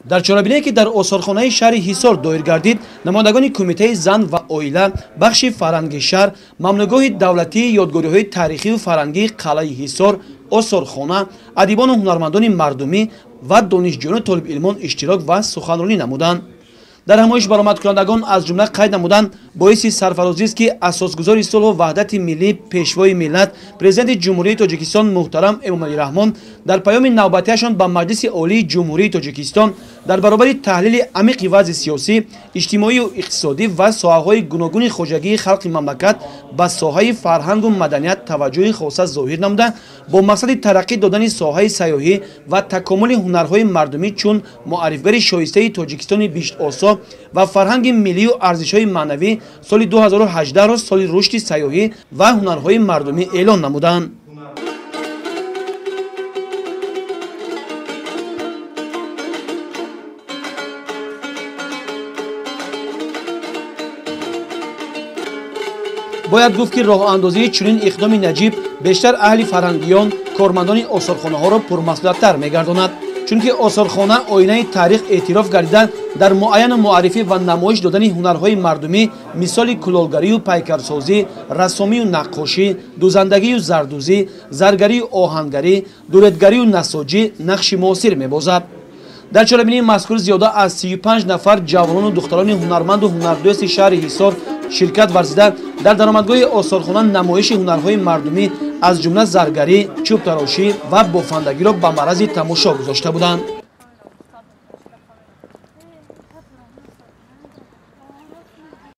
Дар чорабиние ки дар осорхонаи шаҳри Ҳисор доир гардид, намояндагони кумитаи зан ва оила, бахши фарҳанги шаҳр, мамнӯъгоҳи давлатии ёдгориҳои таърихию фарҳангии қалъаи Ҳисор, осорхона, адибону ҳунармандони мардумӣ ва донишҷӯёну толибилмон иштирок ва суханронӣ намуданд. Дар ҳамоиш баромадкунандагон аз ҷумла қайд намуданд, боиси сарфарозист, ки асосгузори сулҳу ваҳдати миллӣ, пешвои миллат, президенти Ҷумҳурии Тоҷикистон муҳтарам Эмомалӣ Раҳмон дар паёми навбатиашон ба Маҷлиси Олии Ҷумҳурии Тоҷикистон дар баробари таҳлили амиқи вазъи сиёсӣ, иҷтимоию иқтисодӣ ва соҳаҳои гуногуни хоҷагии халқи мамлакат ба соҳаи фарҳангу маданият таваҷҷӯҳи хоса зоҳир намуда, бо мақсади тараққӣ додани соҳаи сайёҳӣ ва такомули ҳунарҳои мардумӣ чун муаррифгари шоистаи Тоҷикистони биҳиштосо ва фарҳанги миллию арзишҳои маънавӣ соли 2018-ро соли рушди сайёҳӣ ва ҳунарҳои мардумӣ эълон намуданд. Бояд гуфт, ки роҳандозии чунин иқдоми наҷиб бештар аҳли фарҳангиён, кормандони осорхонаҳоро пурмасъулияттар мегардонад, чунки осорхона оинаи таърих эътироф гардида, дар муайяну муаррифӣ ва намоиш додани ҳунарҳои мардумӣ мисоли кулолгарию пайкарсозӣ, рассомию наққошӣ, дӯзандагию зардӯзӣ, заргарию оҳангарӣ, дуредгарию насоҷӣ нақши муосир мебозад. Дар чорабинии мазкур зиёда аз 35 нафар ҷавонону духтарони ҳунарманду ҳунардӯсти шаҳри Ҳисор ширкат варзида, дар даромадгоҳи осорхона намоиши ҳунарҳои мардумӣ аз ҷумла заргарӣ, чӯбтарошӣ ва бофандагиро ба маърази тамошо гузошта буданд.